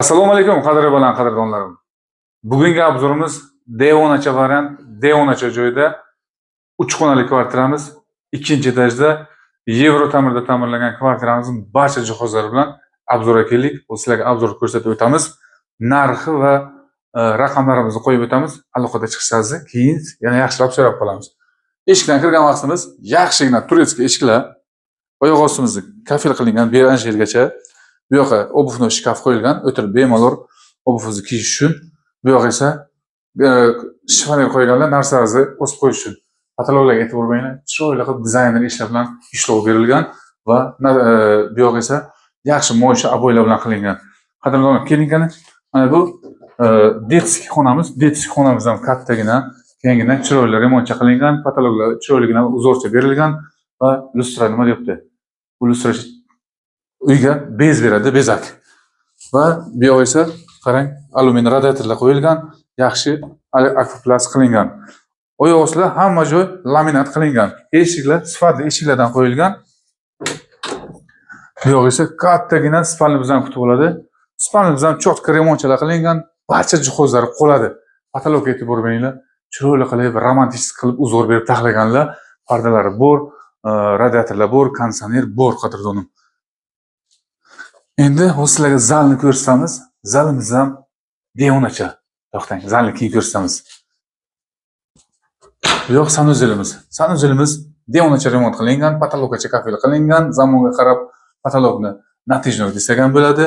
Assalomu alaykum, qadrli bilan qadrdonlarim. Bugungi обзор imiz devonacha variant, devonacha joyda 3 xonali kvartiramiz, ikkinchi etajda yevro ta'mirda ta'mirlangan kvartiramizning barcha jihozlari bilan обзор ga keldik. Bu sizlarga обзор ko'rsatib o'tamiz. Narxi va raqamlarimizni qo'yib o'tamiz. Aloqada chiqishingizni keyin yana yaxshilab so'rab qolamiz. Eshikdan kirgan vaqtimiz yaxshigina турецкий eshiklar, oyoq ostimizni kafel qilingan beranjergacha. Bu yoqqa обувной shkaf qo'yilgan, o'tirib bemalol обувь ingizni kiyish uchun. Bu yoqqa esa шифоньер qo'yganlar, narsalarni osib qo'yish uchun. Потолок larga e'tibor beringlar, chiroyli qilib dizayner ishlar bilan ishlov berilgan va bu yoq esa yaxshi moyisha обой lar bilan qilingan. Qadrdonlar, keling qani. Mana bu детский xonamiz. Детский xonamiz ham kattagina, kengina, chiroyli remontcha qilingan, потолок lar chiroyligina узор cha berilgan va lyustra nima deyapti? Bu lyustra uyga bez beradi, bezak. Va bu yoq esa qarang, alyumin radiatorlar qo'yilgan, yaxshi akvaplast qilingan. Oyoq ostida hamma joy laminat qilingan. Eshiklar sifatli eshiklardan qo'yilgan. Bu yoq esa kattagina спальня miz ham kutib oladi. Спальня miz ham чётко remontchalar qilingan, barcha jihozlari qoladi. Потолок ga e'tibor beringlar. Chiroyli qilib, romantik qilib узор berib taxlaganlar. Pardalari bor, radiatorlar bor, konditsioner bor, qadrdonim. Endi hozir sizlarga zalni ko'rsatamiz. Zalimiz ham devonacha. To'xtang, zalni keyin ko'rsatamiz. Bu yoq санузел imiz. Санузел imiz devonacha remont qilingan, потолок gacha kafel qilingan, zamonga qarab потолок ni натяжной desak ham bo'ladi.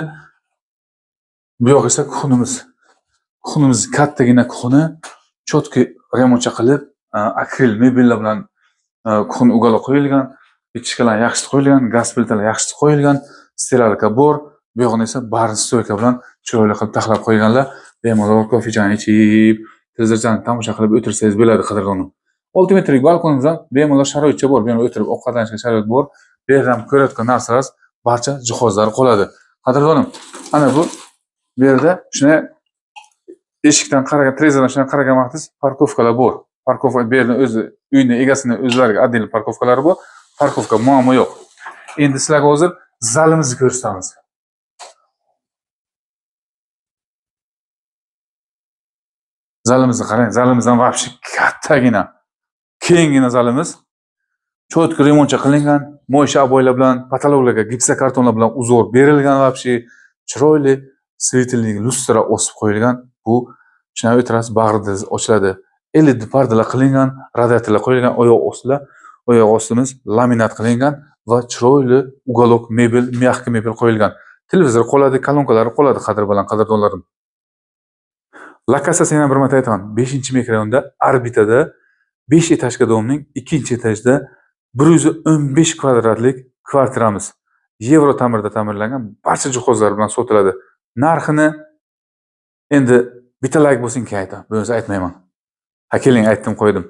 Bu yoq esa кухня miz. Кухня miz kattagina кухня, чётко remontcha qilib, akril mebellar bilan кухня уголок qo'yilgan, вытяжка lar yaxshi qo'yilgan, gaz plitalar yaxshi qo'yilgan, стиралка bor. Bu yog'ini esa барный стойка bilan chiroyli qilib taxlab qo'yganlar. Bemalol kofechani ichib, televizorchani tomosha qilib o'tirsangiz bo'ladi, qadrdonim. 6 metrlik balkonimiz ham bemalol sharoitcha bor. Bemalol o'tirib ovqatlanishga sharoit bor. Bu yerdan ko'rayotgan narsalar barcha jihozlar qoladi. Qadrdonim, ana bu yerda shunday eshikdan qaragan, derazadan shunday qaragan vaqtingiz парковка lar bor. Парковка bu yerda o'zi uyni egasini o'zlariga отдельный парковка lari bor. Парковка muammo yo'q. Endi sizlarga hozir zalimizni ko'rsatamiz. Zalimizni qarang, zalimiz ham вообще kattagina, kenggina zalimiz. Чётко remontcha qilingan, moyisha обой lar bilan, потолок larga gipsokartonlar bilan узор berilgan, вообще chiroyli светильник, lyustra osib qo'yilgan. Bu shunday o'tirasiz, bag'ringiz ochiladi. LED pardalar qilingan, radiatorlar qo'yilgan, oyoq ostida, oyoq ostimiz laminat qilingan va chiroyli уголок mebel, мягкий mebel qo'yilgan. Televizor qoladi, kolonkalari qoladi, qadr bilan qadrdonlarim. Lokatsiyasini yana bir marta aytaman. 5-mikrorayonda, orbitada 5 этажка дом ning 2 etajida 115 kvadratlik kvartiramiz. Yevro ta'mirda ta'mirlangan, barcha jihozlar bilan sotiladi. Narxini endi bitta layk bo'lsin, keyin aytaman. Bo'lmasa aytmayman. Ha, keling, aytdim, qo'ydim.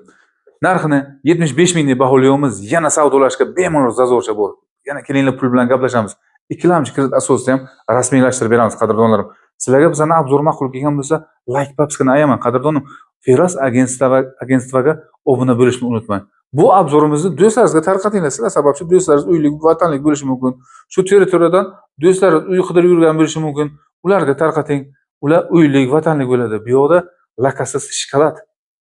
Narxini 75 ming deb baholayapmiz. Yana savdolashga bemalol зазор cha bor. Yana kelinglar, pul bilan gaplashamiz. Ikkilamchi kredit asosida ham rasmiylashtirib beramiz, qadrdonlarim. Sizlarga bizani обзор ma'qul kelgan bo'lsa, layk подписка ni ayamang, qadrdonim. Feroz agentstvoga obuna bo'lishni unutmang. Bu обзор imizni do'stlaringizga tarqatinglar. Sizlar sababchi do'stlaringiz uylik, vatanlik bo'lishi mumkin. Shu territoriyadan do'stlaringiz uy qidirib yurgan bo'lishi mumkin. Ularga tarqating. Ular uylik, vatanlik bo'ladi. Bu yoqda lokatsiyasi shokolad.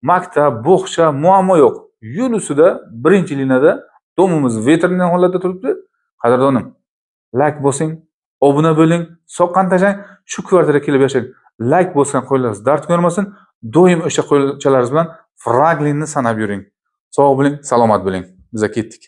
Maktab, bog'cha muammo yo'q. Yo'l ustida, birinchi liniyada дом imiz ветреный holatda turibdi. Qadrdonim, layk bosing, obuna bo'ling, soqqan tashlang, shu kvartiraga kelib yashang. Layk bosgan qo'llaringiz dard ko'rmasin, doim o'sha qo'lchalaringiz bilan Franklinni sanab yuring. Sog' bo'ling, salomat bo'ling. Biz ketdik.